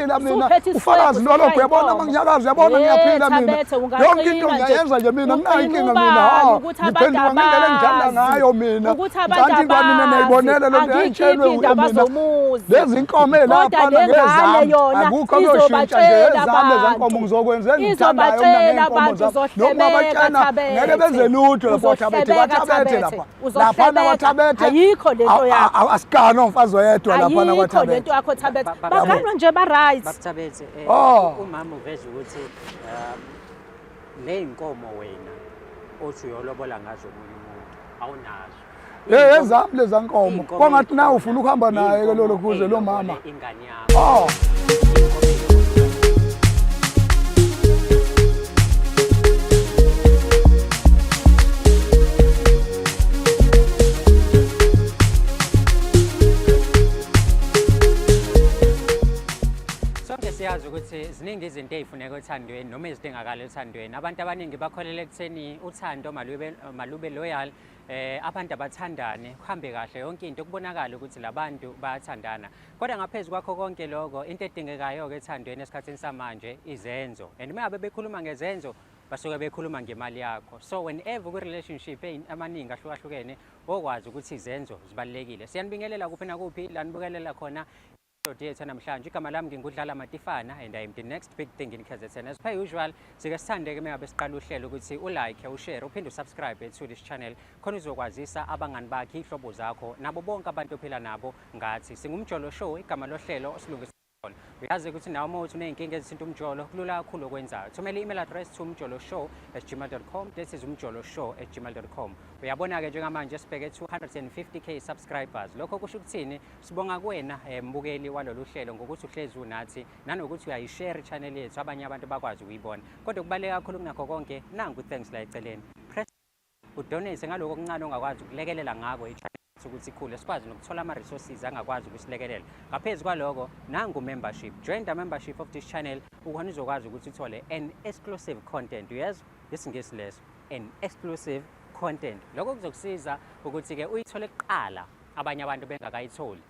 Ngiyaphila mina. Usuphethe isikwebhu, Ufakazi lolokho usushaya uyabona inkomo. uma nginyakaza uyabona Ye, ngiyaphila mina. Thabethe, Yonke into ungaqina nje. ngiyayenza nje mina anginayo Uqina inkinga mina. ubani Ha, ukuthi abantu ngiphenduka ngendlela engithanda abazi. ngayo mina. Ukuthi abantu Kanti kwamina abazi. niyayibonela lento Angiyikhiphi yayitshelwe iy'ndaba mina. zomuzi. Lezi nkomo Kodwa ey'laphana le ngane ngezami. yona Akukho okuyoshintsha nje izobatshela ezami lezi abantu. nkomo ngizokwenza engithandayo mina Izobatshela ngey'nkomo abantu zami. Noma uzohlebeka batshena ngeke Thabethe. benze lutho lapho Thabethe Uzohlebeka, kwaThabethe Thabethe. lapha. Laphana Uzohlebeka. kwaThabethe. Ayikho lento yakho. Asikani umfazi oyedwa laphana Ayikho kwaThabethe. lento yakho Thabethe. Yabo. Baganwa nje ba-right. Babuthabethe Oh. umama uveza ukuthi le inkomo wena othi uyolobola ngazo omunye umuntu awunazo. Hey ezami leza nkomo. Iy'nkomo Kwangathi nawe ey'khona, ufuna ukuhamba naye ke lolo iy'nkomo kuze lo mama. ey'lobole Ingane yakho. Oh. Iy'nkomo ey'lobole. Sonke siyazi ukuthi ziningi izinto ey'funeka othandweni noma ezidingakala othandweni. Abantu abaningi bakholelwa ekutheni uthando malube loyal, abantu abathandane, kuhambe kahle yonke into, kubonakale ukuthi labantu bayathandana. Kodwa ngaphezu kwakho konke lokho, into edingekayo-ke ethandweni esikhathini samanje izenzo. And uma ngabe bekhuluma ngezenzo, basuke bekhuluma ngemali yakho. So whenever kwi-relationship amaningi ahlukahlukene, wokwazi ukuthi izenzo zibalulekile. Siyanibingelela kuphi nakuphi la nibukelela khona episode yethu namhlanje. Igama lami ngingudlala Matifana and I am the next big thing in KZN. As per usual, sike sithande-ke uma ngabe siqala uhlelo ukuthi ulike, ushare, uphinde usubscribe to this channel khona uzokwazisa abangani bakhe, iy'hlobo zakho nabo bonke abantu ophila nabo ngathi. Singumjolo Show, igama lohlelo osilungisa. Uyazi ukuthi nawe uma uthi uney'nkinga ezithinta umjolo, kulula kakhulu okwenzayo. Thumela i-email address to umjoloshow@gmail.com. This is umjoloshow@gmail.com. Uyabona-ke njengamanje sibheke 250K subscribers. Lokho kusho ukuthini? Sibonga kuwena mbukeli walolu hlelo ngokuthi uhlezi unathi nanokuthi uyayishare i-channel yethu abanye abantu bakwazi ukuyibona. Kodwa kubaluleke kakhulu kunakho konke, nangu thanks la eceleni. Press udonate ngaloko okuncane ongakwazi ukulekelela ngako i-channel yethu ukuthi ikhule, sikwazi nokuthola ama-resources angakwazi ukusilekelela. Ngaphezu kwaloko, nangu membership. Join the membership of this channel ukuze uzokwazi ukuthi uthole an exclusive content. Uyezwa? Isingisi leso, an exclusive content. Lokho kuzokusiza ukuthi-ke uyithole kuqala abanye abantu bengakayitholi.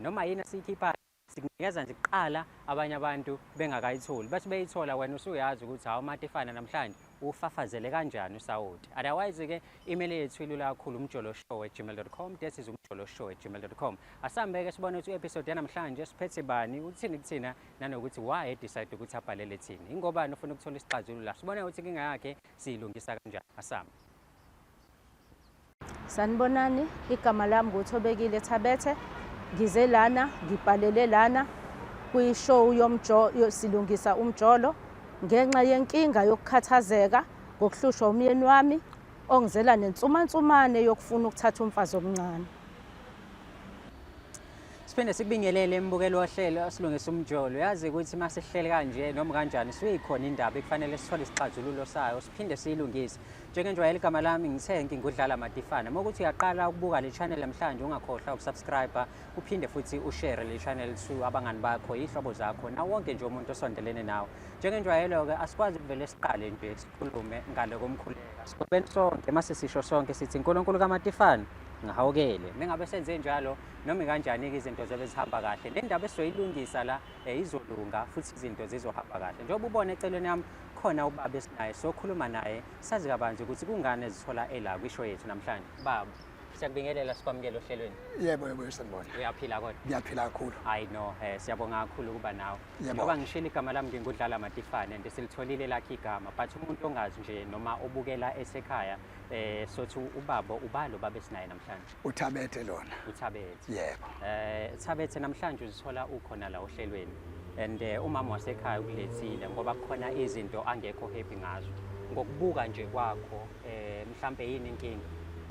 Noma yini esiyikhiphayo sikunikeza nje kuqala abanye abantu bengakayitholi. Bathi beyithola wena usuyazi ukuthi hawu Matifana namhlanje ufafazele kanjani usawoti. Otherwise-ke email yethu ilula kakhulu, umjoloshow@gmail.com. That is umjoloshow@gmail.com. Asambe-ke sibone ukuthi i-episode yanamhlanje siphethe bani, uthini kuthina nanokuthi why decide ukuthi abhalele thina. Ingobani ufuna ukuthola isixazululo la. Sibone ukuthi inkinga yakhe siyilungisa kanjani. Asambe. Sanibonani, igama lami nguThobekile Thabethe. Ngize lana, ngibhalele lana kwi-show silungisa umjolo ngenxa yenkinga yokukhathazeka ngokuhlushwa umyeni wami ongizela nensumansumane yokufuna ukuthatha umfazi omncane. Siphinde sikubingelele embukeli wohlelo silungisa umjolo. Uyazi ukuthi uma sihleli kanje noma kanjani suyikhona indaba ekufanele sithole isixazululo sayo siphinde siyilungise. Njengenjwayelo igama lami ngithe ngingudlala Matifana. Uma ukuthi uyaqala ukubuka le channel namhlanje ungakhohlwa ukusubscribe, uphinde futhi ushare le channel to abangani bakho, iy'hlobo zakho nawo wonke nje umuntu osondelene nawe. Njengenjwayelo-ke asikwazi ukuvele siqale nje sikhulume ngale komkhuleka. Sigobeni sonke mase sisho sonke sithi uNkulunkulu kaMatifana ngihawukele. Mengabe senze njalo noma kanjani-ke izinto zobe zihamba kahle. Le ndaba esizoyilungisa la izolunga futhi izinto zizohamba kahle. Njengoba ubona eceleni yami khona ubaba esinaye sokhuluma naye sazi kabanzi ukuthi kungani ezithola ela kwishow yethu namhlanje. Baba, siyakubingelela sikwamukele ohlelweni. Yebo yebo sanibona. Uyaphila kodwa? Ngiyaphila kakhulu. Hayi no, siyabonga kakhulu ukuba nawe. Yebo. Njengoba ngishilo igama lami ngingudlala Matifane and silitholile lakhe igama but umuntu ongazi nje noma obukela esekhaya sothi ubaba ubalo baba esinaye namhlanje. uThabethe lona. uThabethe. Yebo. Thabethe namhlanje uzithola ukhona la ohlelweni and umama wasekhaya ukulethile ngoba kukhona izinto angekho happy ngazo. Ngokubuka nje kwakho mhlambe yini inkinga?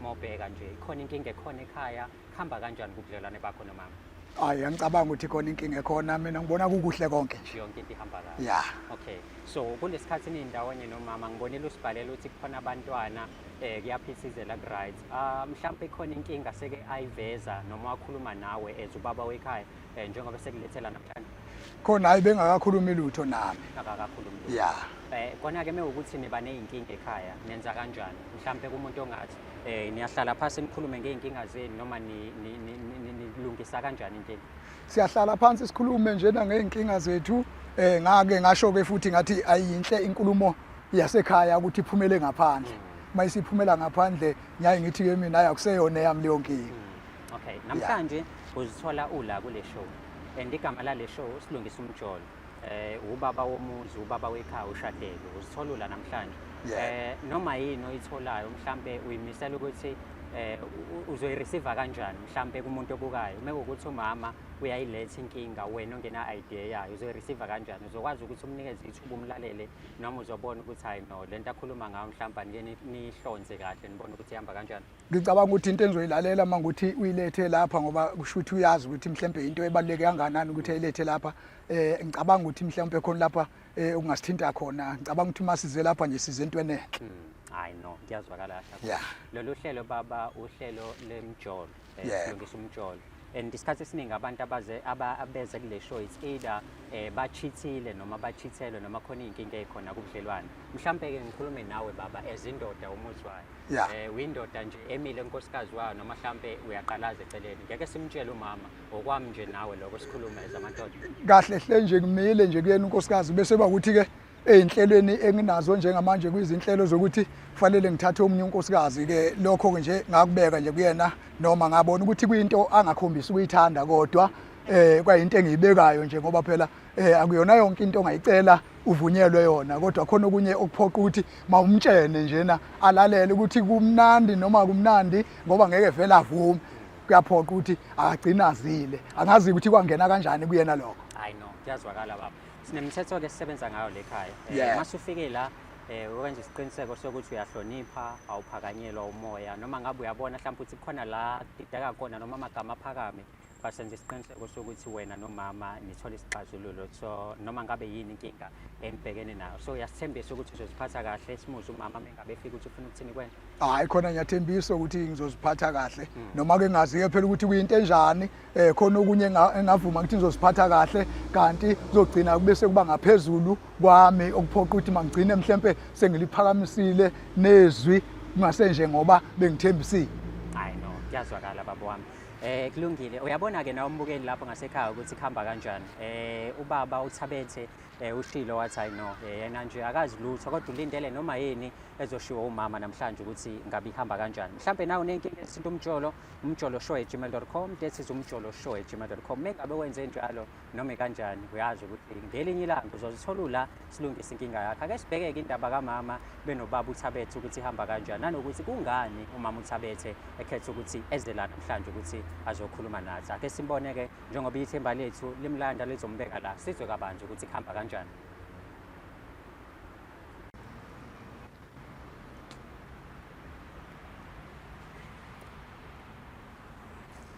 Mawubheka nje ikhona inkinga ekhona ekhaya, kuhamba kanjani kubudlelwane bakho nomama? Hayi angicabanga ukuthi ikhona inkinga ekhona, mina ngibona kukuhle konke nje. Yonke into ihamba kahle. Yeah. Okay. So kulesikhathi nindawonye nomama ngibonile usibhalela ukuthi kukhona abantwana kuyaphithizela ku right. Mhlambe ikhona inkinga seke ayiveza noma wakhuluma nawe as ubaba wekhaya njengoba sekulethela namhlanje. Khona hayi bengakakhulumi lutho nami. Akakakhulumi lutho. Ya. Kona ke mewukuthi niba nezinkinga ekhaya nenza kanjani? Mhlambe kumuntu ongathi niyahlala phansi nikhulume ngey'nkinga zenu noma nilungisa kanjani inkinga? Siyahlala phansi sikhulume njena ngey'nkinga zethu. Ngake ngasho ke futhi ngathi ayinhle inkulumo yasekhaya ukuthi iphumele ngaphandle. Uma isiphumela ngaphandle ngiyaye ngithi ke mina hayi akuseyona eyami leyo nkinga. Okay, namhlanje uzithola ula kule show. And igama lale show Silungisa Umjolo. Ubaba womuzi, ubaba wekhaya ushadele. Uzithola ula namhlanje. Noma yini oyitholayo mhlambe uyimisela ukuthi uzoyireceive kanjani mhlambe kumuntu obukayo. Uma kuwukuthi umama uyayiletha inkinga wena ongena idea yayo uzoyireceive kanjani? Uzokwazi ukuthi umnikeze ithuba umlalele noma uzobona ukuthi hayi no lento akhuluma ngayo mhlawumbe anike nihlonze kahle nibone ukuthi ihamba kanjani? Ngicabanga ukuthi into engizoyilalela uma ukuthi uyilethe lapha ngoba kusho ukuthi uyazi ukuthi mhlambe into ebaluleke kangakanani ukuthi ayilethe lapha. Ngicabanga ukuthi mhlambe khona lapha okungasithinta khona. Ngicabanga ukuthi uma size lapha nje size entweni enhle. Hayi no, kuyazwakala kahle. Yeah. Lolu hlelo baba uhlelo lemjolo, Yeah. Silungisa Umjolo. And isikhathi esiningi abantu abeze kule show it's either bachithile noma bachithelwe noma khona iy'nkinga ey'khona kubudlelwane. Mhlampe ke ngikhulume nawe baba as indoda umuzwayo. Yeah. Uyindoda nje emile unkosikazi wayo noma mhlampe uyaqalaza eceleni. Ngeke simtshele umama okwami nje nawe lokho sikhulume as amadoda. Kahle hle nje kumile nje kuyena unkosikazi bese ba ukuthi ke ey'nhlelweni enginazo njengamanje kuyizinhlelo zokuthi kufanele ngithathe omunye unkosikazi ke lokho nje ngakubeka nje kuyena noma ngabona ukuthi kuyinto angakhombisi ukuyithanda kodwa kwayinto engiyibekayo nje ngoba phela akuyona yonke into ongayicela uvunyelwe yona kodwa khona okunye okuphoqa ukuthi mawumtshene njena alalele ukuthi kumnandi noma kumnandi ngoba ngeke vele avume. Kuyaphoqa ukuthi akagcina azile, angazi ukuthi kwangena kanjani kuyena lokho. Hayi no, kuyazwakala baba. Sinemithetho ke sisebenza ngayo le ekhaya. Yeah. Masufike la wenza isiqiniseko sokuthi uyahlonipha, awuphakanyelwa umoya noma ngabe uyabona mhlawumbe ukuthi kukhona la kudideka khona noma amagama aphakame, basenza isiqiniseko sokuthi wena nomama nithola isixazululo. So noma ngabe yini inkinga enibhekene nayo. So uyasithembisa ukuthi uzoziphatha kahle, simuze umama mengabe efika ukuthi ufuna ukuthini kuwena. Hayi khona ngiyathembisa ukuthi ngizoziphatha kahle noma ke ngazi-ke phela ukuthi kuyinto enjani, khona okunye engavuma ukuthi ngizoziphatha kahle kanti kuzogcina bese kuba ngaphezulu kwami okuphoqa ukuthi mangigcine mhlampe sengiliphakamisile nezwi kungasenje ngoba bengithembisile. Hayi no, kuyazwakala baba wami. Kulungile. Uyabona ke nawe umbukeli lapho ngasekhaya ukuthi kuhamba kanjani. Ubaba uThabethe ushilo wathi hayi no, yena nje akazi lutho kodwa ulindele noma yini ezoshiwo umama namhlanje ukuthi ngabe ihamba kanjani. Mhlambe nawe unenkinga ethinta umjolo, umjoloshow@gmail.com, that is umjoloshow@gmail.com. Mengabe wenze njalo noma kanjani uyazi ukuthi ngelinye ilanga uzozithola la silungise inkinga yakho. Ake sibheke-ke indaba kamama benobaba uThabethe ukuthi ihamba kanjani nanokuthi kungani umama uThabethe ekhetha ukuthi eze la namhlanje ukuthi azokhuluma nathi. Ake simbone-ke njengoba ithemba lethu limlanda lizombeka la, sizwe kabanzi ukuthi kuhamba kanjani.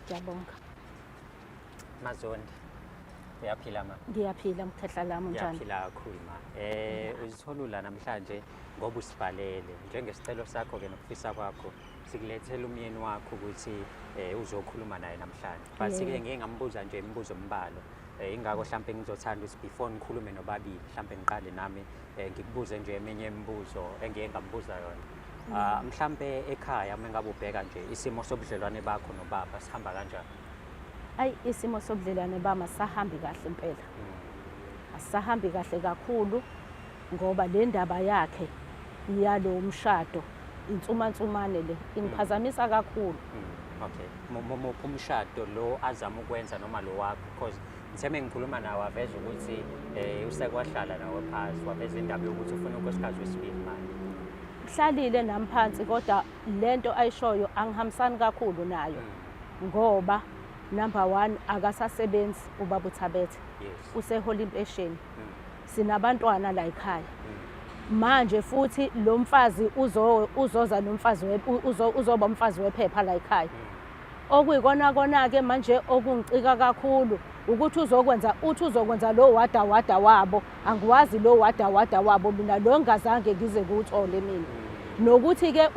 Ngiyabonga. Mazondi, uyaphila ma? Ngiyaphila mkhehla lami, unjani? Ngiyaphila kakhulu ma. Uzithola namhlanje ngoba usibhalele njengesicelo sakho ke nokufisa kwakho sikulethela umyeni wakho ukuthi uzokhuluma naye namhlanje. But ke ngeke ngambuza nje imibuzo embalwa. Ingakho mhlambe ngizothanda ukuthi before nikhulume nobabili mhlambe ngiqale nami ngikubuze nje eminye imibuzo engike ngambuza yona. Mhlambe ekhaya uma ngabe ubheka nje isimo sobudlelwane bakho nobaba sihamba kanjani? Ayi, isimo sobudlelwane bami asahambi kahle impela. Asahambi kahle kakhulu ngoba le ndaba yakhe yalo mshado insumansumane le ingiphazamisa kakhulu. Okay. Muphi umshado lo azama ukwenza noma lo wakho? Because ngithe mengikhuluma nawe waveza ukuthi usekwahlala nawe phansi, waveza indaba yokuthi ufuna unkosikazi wesibili manje. Uhlalile nami phansi kodwa lento ayishoyo angihambisani kakhulu nayo. Ngoba number 1 akasasebenzi ubaba uThabethe. Usehola impesheni. Sinabantwana la ekhaya. Manje futhi lo mfazi uzoza nomfazi uzoba umfazi wephepha la ekhaya. Okuyikona kona ke manje okungicika kakhulu ukuthi uthi uzokwenza lo wada wada wabo, angiwazi lo wada wada wabo mina lo ngazange ngize kuwuthole mina. Nokuthi ke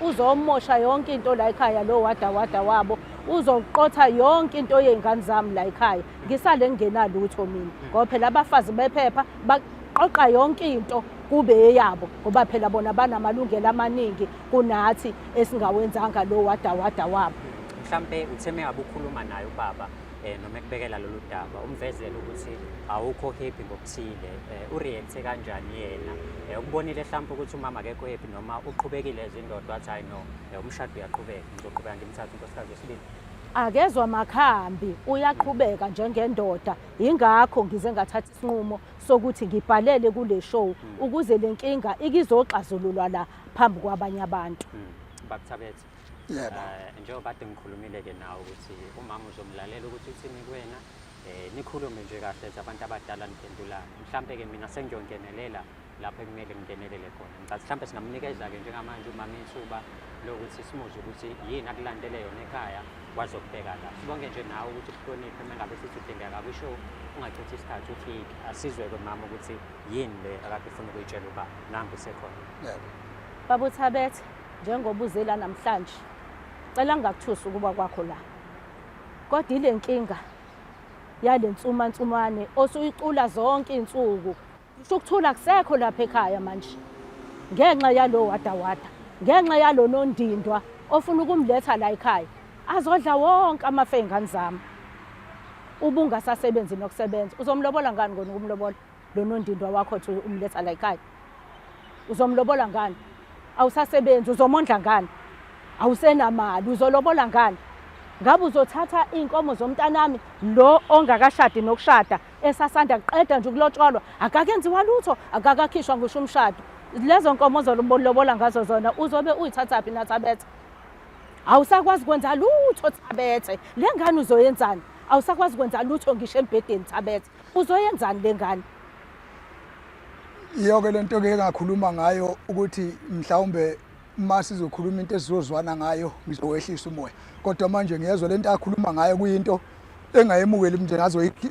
uzomosha yonke into la ekhaya lo wada wada wabo. Uzoqotha yonke into yey'ngane zami la ekhaya, ngisale ngingenalutho mina, ngoba phela abafazi bephepha baqoqa yonke into kube eyabo, ngoba phela bona banamalungelo amaningi kunathi esingawenzanga lo wada wada wabo. Mhlampe uthe mengabe ukhuluma naye ubaba noma ekubekela lolu daba, umvezele ukuthi awukho happy ngokuthile, ureacte kanjani yena? Ukubonile mhlampe ukuthi umama akekho happy noma uqhubekile ezindoda wathi hayi no, umshado uyaqhubeka, ngizoqhubeka ngimthathe unkosikazi wesibili? Akezwa makhambi, uyaqhubeka njengendoda. Yingakho ngize ngathatha isinqumo sokuthi ngibhalele kule show ukuze le nkinga ikizoxazululwa la phambi kwabanye abantu. Baba Thabethe. Yebo. Njengoba kade ngikhulumile-ke nawe ukuthi umama uzomlalela ukuthi uthini kuwena, nikhulume nje kahle as abantu abadala niphendulane. Mhlampe-ke mina sengiyongenelela lapho ekumele ngingenelele khona. Ngicathi mhlampe singamnikeza-ke njengamanje umama ithuba lokuthi simuzwe ukuthi yini akulandele yona ekhaya wazokubheka la. Sibonge nje nawe ukuthi uhloniphe uma ngabe sithi udingeka kwishow, ungachithi isikhathi ufike. Asizwe-ke mama ukuthi yini le akade ufuna ukuyitshela ubaba. Nangu usekhona. Yebo. Baba uThabethe, njengoba uze la namhlanje, cela ngingakuthusi ukuba kwakho la. Kodwa ile nkinga yale nsumansumane osuyicula zonke iy'nsuku, ngisho ukuthula kusekho lapha ekhaya manje, ngenxa yalo wada wada, ngenxa yalo nondindwa ofuna ukumletha la ekhaya azodla wonke amafa ey'ngane zami. Ubungasasebenzi nokusebenza, uzomlobola ngani kona ukumlobola lo nondindwa wakho othi umletha la ekhaya? Uzomlobola ngani? Awusasebenzi, uzomondla ngani? Awusenamali, uzolobola ngani? Ngabe uzothatha iy'nkomo zomntanami lo ongakashadi nokushada, esasanda kuqeda nje ukulotsholwa, akakenziwa lutho, akakakhishwa ngisho umshado. Lezo nkomo ozolobola ngazo zona uzobe uyithathaphi na Thabethe? Awusakwazi kwenza lutho Thabethe. Le ngane uzoyenzani? Awusakwazi kwenza lutho ngisho embhedeni Thabethe. Uzoyenzani le ngane? Iyo-ke le nto-ke engakhuluma ngayo ukuthi mhlawumbe uma sizokhuluma into esizozwana ngayo ngizowehlisa umoya, kodwa manje ngiyezwa le nto akhuluma ngayo kuyinto engayemukeli nje,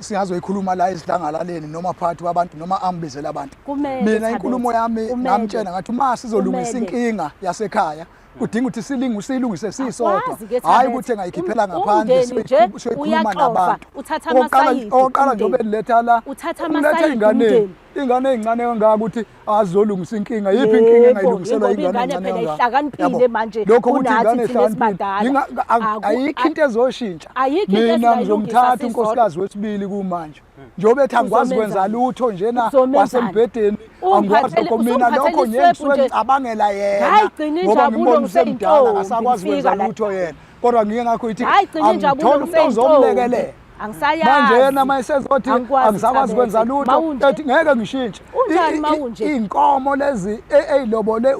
singazoyikhuluma la esidlangalaleni noma phakathi kwabantu noma angibizele abantu. Kumele, Mina Thabethe, inkulumo yami kumele. ngamtshela ngathi uma sizolungisa Kumele. inkinga yasekhaya kudinga ukuthi silungise sisodwa, Akwazi-ke, hhayi Thabethe. ukuthi engayikhiphela ngaphandle Umndeni nje siyoyikhuluma uyaxova, nabantu. uthatha amasayidi Okokuqala nje umndeni. obeniletha la, Uthatha uletha amasayidi iy'nganeni, umndeni. ingane ey'ncane kangaka ukuthi azolungisa inkinga. Yiphi inkinga Yebo, engayilungiselwa ingoba ingane ingane encane phela kangaka? ihlakaniphile Yabo, manje lokho ukuthi kunathi ingane thina ihlakaniphile, esibadala. Ayikho into ezoshintsha. Ayikho into Mina esingayilungisa ngizomthatha sisodwa. unkosikazi wesibili kumanje, njengoba ethi angikwazi kwenza Uzomenzani? lutho njena Uzomenzani? kwasembhedeni, angikwazi lokho mina, Usumphathele lokho nje iswebhu ngisuke nje. ngicabangela yena, Hayi, gcina ngoba injabulo ngimbona usemdala, ngiseyintombi, akasakwazi kwenza ngifika la. lutho yena, kodwa ngike ngakho ithi Hayi, gcina injabulo angithole umuntu ngiseyintombi. ozomlekelela. Angisayazi. Manje yena uma esezothi Angikwazi, angisakwazi kwenza Thabethe. lutho, Mawunje. ethi ngeke ngishintshe. Unjani mawunje? Iy'nkomo lezi ey'lobole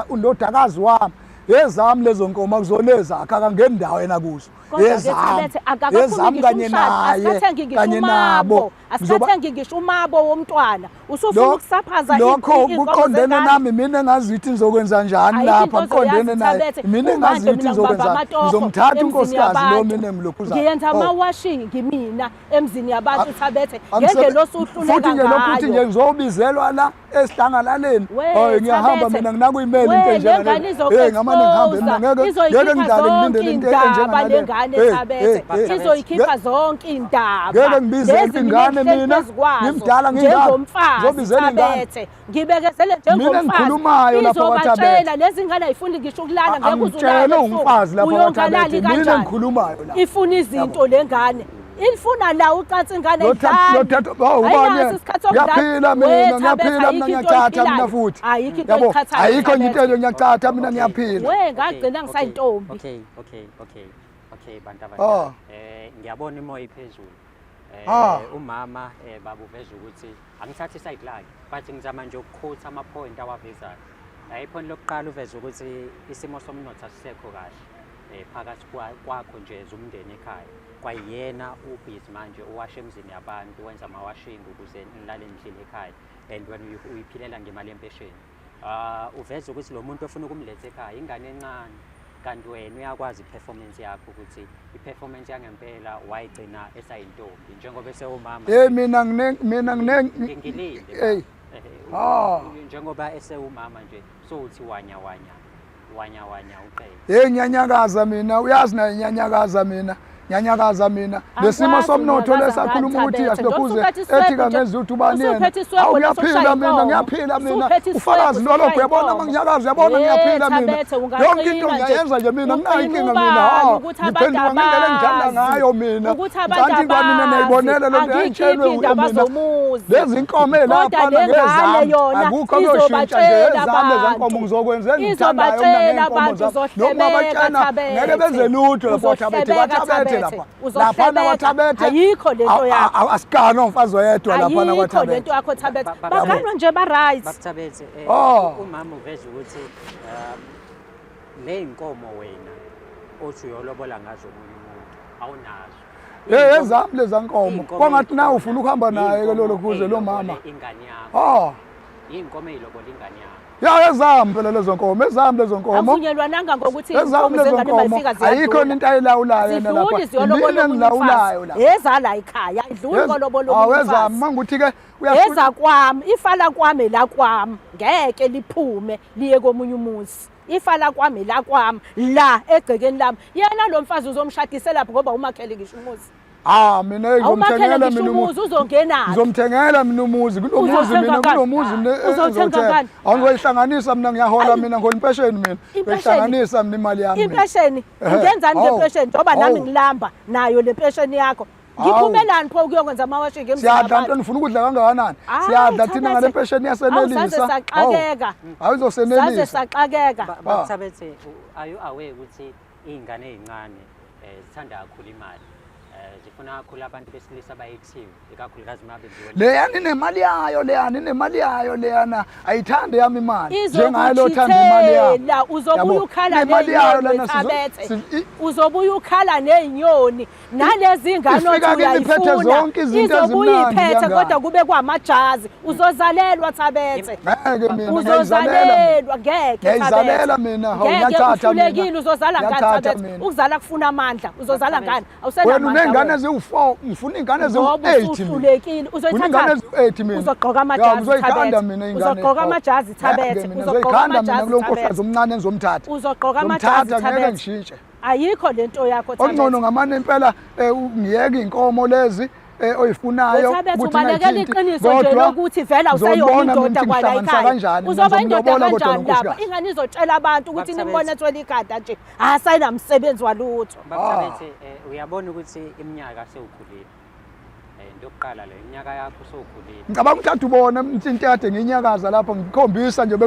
undodakazi wami, ezami lezo nkomo, akuzona ezakhe, akangeni ndawo yena kuzo. Kodwa-ke Ezami, Thabethe, akakaphumi ezami ngisho kanye umshado, naye, asikathengi ngisho kanye umabo, nabo. asikathengi ngisho umabo womntwana. Usufuna ukusaphaza Lokho iy'nkomo kuqondene zengane. nami, mina engazi ukuthi ngizokwenza njani Ayikho lapha, into kuqondene ozoyazi, naye. Thabethe. Mina engazi Kumanje ukuthi mina ngibamba ngizokwenza, amatoho ngizomthatha emzini unkosikazi lo yabantu. mina engilokhuzana. Ngiyenza Oh. amawashingi mina emzini yabantu Thabethe, ngendlela osuhluleka Futhi nje lokhu ukuthi nje ngayo. ngizobizelwa la esidlangalaleni. We, Hayi, ngiyahamba Thabethe. mina, nginakuyimela into We, le enjengale. ngane Hey, ngamane ngihambe mina, izoku-expose, ngeke ngeke izoyikhipha ngidlale zonke ngilindele into iy'ndaba enjengale. le ngane Hey, Thabethe. hey, hey. Izoyikhipha zonke iy'ndaba. Ngeke ngibizele Lezi mina ingane engihleli mina, phezu kwazo, ngimdala ngingaka. njengomfazi, Ngizobizela ingane. Thabethe. Ngibekezele Mina njengomfazi. engikhulumayo lapha Izobatshela kwaThabethe. lezi ngane ayifundi ngisho ukulala, ngeke uze ulale Angitshele ebusuku. umfazi lapha Uyongalali kwaThabethe, mina kanjani? engikhulumayo la. Ifuna izinto le ngane. Ilifuna la ucansi ingane Lo ayidlali. thatha oh ubani Ayinaso yena? isikhathi sokudlala. Ngiyaphila We, mina, Thabethe, ngiyaphila mina, ayikho into ngiyachatha mina oyiphilayo. futhi. Ayikho into Yabo, oyichathayo, ayikho nje into Thabethe. enje ngiyachatha mina, ngiyaphila. We, ngagcina ngisayintombi. Okay, bantu Ah. abadala. Ngiyabona imoya iphezulu. Ah. Umama baba uveza ukuthi angithathi iside lakhe, but ngizama nje ukukhutha ama point awavezayo. Ipoint lokuqala uveza ukuthi isimo somnotho asisekho kahle phakathi kwakho nje zomndeni ekhaya. Kwayena ubhizi manje uwasha emzini yabantu, wenza amawashing ukuze nilale nidlile ekhaya, and wena uyiphilela ngemali yempesheni. Uveza ukuthi lo muntu ofuna ukumletha ekhaya ingane encane, kanti wena uyakwazi i-performance yakho ukuthi i-performance yangempela wayigcina esayintombi njengoba esewumama. Hey, mina ngine mina ngine Ngilinde. Hey. Ah. Njengoba esewumama nje, so uthi wanya wanya Wanya wanya uqede. Hey ngiyanyakaza mina, uyazi naye ngiyanyakaza mina. Ngiyanyakaza mina. Lesimo somnotho lesakhuluma ukuthi asilokhuze ethi kangenza ukuthi ubani yena. Awu ngiyaphila mina, ngiyaphila mina. Ufakazi lolo uyabona manginyakaza uyabona ngiyaphila mina. Yonke into ngiyayenza nje mina, nginayo inkinga mina. Ha, ngiphenduka ngendlela engithanda ngayo mina. Kanti kwamina niyayibonela lento yayitshelwe indaba zomuzi. Lezi nkomo elapha ngezami. Akukho kuyoshintsha nje ezami lezi nkomo ngizokwenza engithandayo mina ngey'nkomo zami. Noma batshena ngeke benze lutho lapho Thabethe, kwaThabethe lapha. Laphana kwaThabethe. Ayikho lento yakho. Asigana umfazi oyedwa laphana Ayikho kwaThabethe. lento yakho Thabethe. Ba- Baganwa nje ba right. Babuthabethe, Oh. umama uveza ukuthi le nkomo wena othi uyolobola ngazo omunye umuntu awunazo. Hey ezami leza nkomo. Iy'nkomo Kwangathi nawe ey'khona, ufuna ukuhamba naye ke lolo iy'nkomo kuze lo mama. ey'lobole ingane yakho. Ah. Iy'nkomo ey'lobola ingane yakho. Ya ezami phela lezo nkomo, ezami lezo nkomo. Avunyelwananga ngokuthi Ezami inkomo lezo zengane nkomo. mayifika Ayikho ziyadlula. into ayilawulayo yena lapha. Zidluli ziyolobola Mina omunye engilawulayo umfazi. la. Eza la ekhaya, idluli kolobola Awu omunye ezami umfazi. mangukuthi ke uyafuna Eza kwami, ifa lakwami la kwami. Ngeke liphume liye komunye umuzi. Ifa lakwami la kwami la egcekeni lami. Yena lo mfazi uzomshadisela lapho ngoba umakhele ngisho umuzi. Ah mina Awumakhele ngizomthengela ngisho mina umuzi umuzi. uzongenaphi? Ngizomthengela mina umuzi kunomuzi Uzothenga mina ngani? kunomuzi mina Uzothenga engizowuthenga. ngani? Awuzoyihlanganisa mina ngiyahola Ayi. mina ngihola impesheni mina. Impesheni? Ngihlanganisa mina imali yami. mina. Impesheni Ehhe. ungenzani Hawu. ngempesheni njengoba nami Hawu. ngilamba nayo le mpesheni yakho. Hawu. Ngiphumelani pho ukuyokwenza amawashing emzini Siyadla wabantu? nto nifuna ukudla kangakanani? Hayi, Siyadla thina ngale Thabethe. mpesheni Awu, saze yasenelisa. saxakeka. Hawu Saze uzosenelisa. saxakeka. Babuthabethe, are you aware ukuthi iy'ngane ey'ncane zithanda kakhulu imali? Zifuna kakhulu abantu besilisa abayi-active, ikakhulukazi uma benziwe. Leyani inemali yayo, leyani inemali yayo, leyana ayithandi yami imali. Njengaye lo thanda imali yami. Izokuchithela, uzobuya Yabo, ukhala inemali yayo ney'nyoni lana Thabethe. Uzobuya ukhala ney'nyoni nalezi ngane Ifika othi kimi iphethe uyayifuna. zonke izinto Izobuya ezimnandi iphethe kangaka. kodwa kube kwamajazi. Uzozalelwa Thabethe. Ngeke mina ngiyayizalela mina. Uzozalelwa ngeke Ngiyayizalela Thabethe. mina, hawu, Ngeke ngiyathatha mina. uhlulekile uzozala ngani Ngiyathatha Thabethe. mina. Ukuzala kufuna amandla. Uzozala ngani? Wena Awusenamandla. uney'ngane wena. eziwu-4, ngifuna iy'ngane Ngoba eziwu-8 mina. usuhlulekile Ngifuna iy'ngane uzoyithatha eziwu-8 mina. Uzogqoka Ya, amajazi ngizoyikhanda Thabethe. mina iy'ngane. Uzogqoka Hawu. amajazi Ngeke Thabethe. mina, Uzogqoka ngizoyikhanda mina amajazi kulo nkosikazi Thabethe. omncane engizomthatha. Uzogqoka amajazi Ngizomthatha ngeke Thabethe. ngishintshe. Ayikho lento yakho Okungcono Thabethe. ngamane impela ngiyeke iy'nkomo lezi oyifunayo Thabethe ukuthi ubalekela ngingayithinti. iqiniso nje Kodwa lokuthi vele awuseyona ngizobona mina indoda ukuthi kwala ngihlanganisa ekhaya. kanjani. Mina Uzoba indoda ngizomlobola kodwa lo kanjani lapha? nkosikazi. Ingane izotshela abantu ukuthi Thabethe. nimbone ethwele ikhanda nje. Asayinamsebenzi walutho. Babuthabethe, uyabona ukuthi iminyaka sewukhulile. Into yokuqala leyo, iminyaka yakho sewukhulile. Ngicabanga ukuthi kade ubona into kade ngiyinyakaza lapho ngikhombisa nje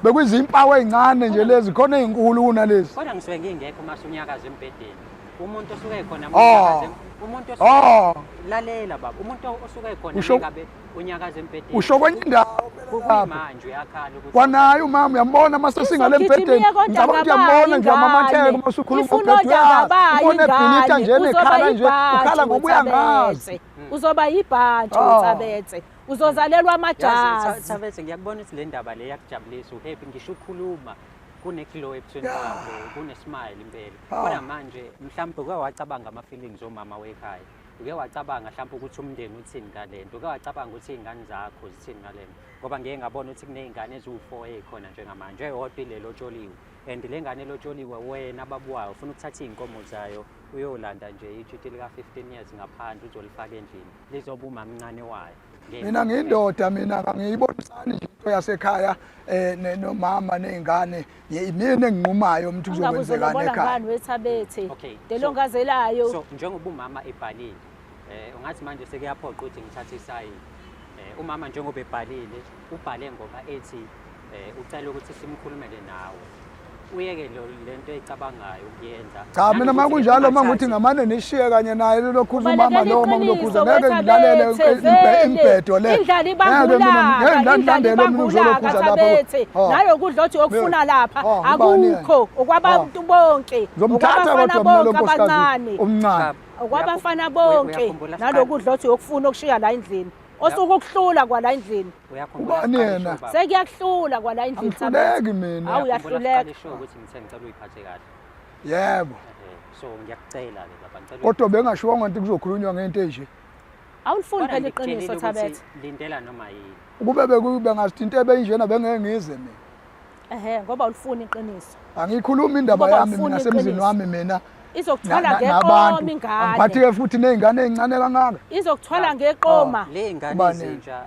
bekuyizimpawu ey'ncane nje lezi khona ey'nkulu kunalezi. Kodwa ngisuke ngingekho uma usunyakaza embhedeni. Umuntu osuke khona Ah. umuntu osuke Ah. lalela baba, umuntu osuke khona Usho- mengabe unyakaza embhedeni. Usho kwenye indawo phela lapho. Kuyimanje uyakhala ukuthi Kwanaye umama uyambona uma sesingale Izogijima embhedeni. iye kodwa Ngicabanga ukuthi ngabayi uyambona nje uyamamatheka ingane. uma usukhuluma Ifuna ngombhede odwa uyazi. ngabayi Ubona ebhilitha ingane. nje Uzoba nekhala nje yibhantshi ukhala ngoba uyangazi. uThabethe. Uzoba yibhantshi Ah. uThabethe. Uzozalelwa Yazi, amajazi. Thabethe, ngiyakubona ukuthi le ndaba le iyakujabulisa, uhappy ngisho ukukhuluma kune-glow ebusweni bakho, kune-smile impela. Kodwa manje mhlawumbe uke wacabanga ama-feelings omama wekhaya. Uke wacabanga mhlawumbe ukuthi umndeni uthini ngale nto, uke wacabanga ukuthi iy'ngane zakho zithini ngale nto. Ngoba ngike ngabona ukuthi kuney'ngane eziwu-4 ey'khona njengamanje, eyodwa ile lotsholiwe. And le ngane elotsholiwe wena babuwayo ufuna ukuthatha iy'nkomo zayo uyolanda nje itshiti lika-15 years ngaphandle uzolifaka endlini, lizoba umamncane wayo. Mina ngiyindoda mina angiyibonisani nje into yasekhaya nomama ney'ngane. Mina enginqumayo ukuthi Ungabe kuzokwenzekani uzolobola ekhaya. ngani weThabethe? Okay, Delongazelayo. So njengoba umama ebhalile, ungathi manje sekuyaphoqa ukuthi ngithathe isayini. Umama njengoba ebhalile, ubhale ngoba ethi ucela ukuthi simkhulumele nawe. Uyeke lento eyicabangayo ukuyenza. Cha mina Nanokuthi makunjalo ungathathi- mangukuthi ngamane nishiye kanye naye lokhuza Ubalekela umama lo iqiniso, mangilokhuza ngeke ngilalele weThabethe, vele. imbedo le. Indlala Ngeke mina ibangulaka, ngeke indlala ngilandele mina ibangulaka uzolokhuza lapho. Thabethe. Ha. Nalokudla othi okufuna lapha Ha, ubani yena? akukho okwabantu bonke. Ngizomthatha Okwabafana kodwa mina lo bonke nkosikazi abancane. omncane. Cha, Okwabafana bonke uyakhumbula siqala- nalokudla othi okufuna okushiya la endlini. Osuke ukuhlula kwala endlini. Uyakhumbula Ubani siqala yena? ishow, baba? Sekuyakuhlula kwala endlini Thabethe. Angihluleki mina. Awu, Uyakhumbula uyahluleka. siqala ishow ukuthi ngithe ngicela uyiphathe kahle. Yebo. So ngiyakucela ke baba, ngicela Kodwa bengashiwanga ukuthi kuzokhulunywa ngento enje. Awulifuni Kodwa phela ngikutshelile iqiniso ukuthi Thabethe. Lindela noma yini. Ukube bekube ngazithi into ebeyinjena bengeke ngize mina. Ehhe, ngoba ulifuni iqiniso. Angiyikhulumi indaba Ngoba yami ufuna mina semzini iqiniso. wami mina Izokuthwala nabantu. ngeqoma ingane. Angiphathike futhi ney'ngane ey'ncane kangaka. Izokuthwala ngeqoma. Le ngane Ubani? ezintsha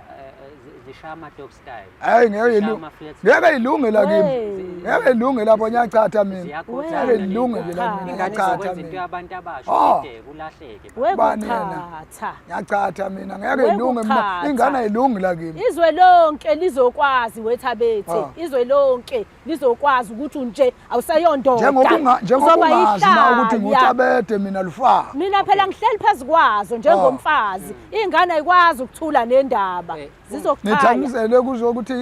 zishaya ama-dog style. Hayi ngeke Zishaya ilu- ama-flat ngeke ilunge la kimi. Wey. Ngeke ilunge lapho ngiyachatha mina. Ziyakhuthana Ngeke le ilunge ngane. nje la mina Ingane ngiyachatha izokwenza into mina. yabantu abasha Ah. udideke ulahleke. Ubani yena? Wekuchatha. Ngiyachatha mina ngeke ilunge mina. Wekuchatha. Ingane ayilungi la kimi. Izwe lonke lizokwazi wethabethe. Ah. Izwe lonke lizokwazi ukuthi unje awuseyondoda. Njengoba unga njengoba Uzoba ungazi na ukuthi yihlaya. nguthabede mina lufa. Mina phela ngihleli phezu kwazo njengomfazi. Ingane ayikwazi ukuthula nendaba. Zizokuchaya. Nithangisele kuzokuthi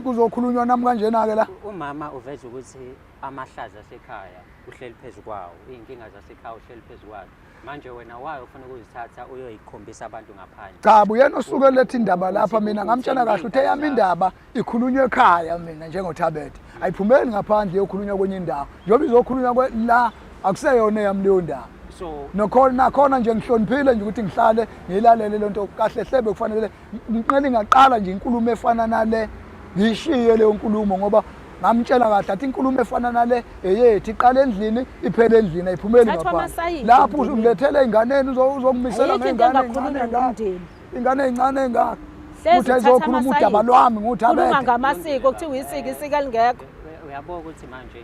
kuzokhulunywa nami kanjena ke la. Umama uveza ukuthi amahlaza asekhaya uhleli phezu kwawo, iy'nkinga zasekhaya uhleli phezu kwazo. Manje wena wayo ufuna ukuzithatha uyoyikhombisa abantu ngaphandle. Cha uyena osuke letha indaba lapha mina ngamtshela kahle uthe yami indaba ikhulunywa ekhaya mina njengothabethe. Ayiphumeli ngaphandle iyokhulunywa kwenye indawo. Njengoba izokhulunywa la akuseyona eyami leyo ndaba. So Nokhona nakhona nje ngihloniphile nje ukuthi ngihlale ngiyilalele lento kahle hle bekufanele ngiqale ngaqala nje inkulumo efana nale ngiyishiye leyo nkulumo ngoba ngamtshela kahle athi inkulumo efana nale eyethu iqala endlini iphele endlini ayiphumeli Thathwa ngaphandle amasayidi lapho emndenini. uzungilethela ey'nganeni uzokumisela Ayikho into ngey'ngane engakhulunywa ey'ncane engaka nomndeni. ingane ey'ncane engaka Hlezi ukuthi uthatha ayizokhuluma amasayidi. udaba lwami nguthi Khuluma abethe ngamasiko kuthiwa isiko isiko elingekho. Uyabona ukuthi manje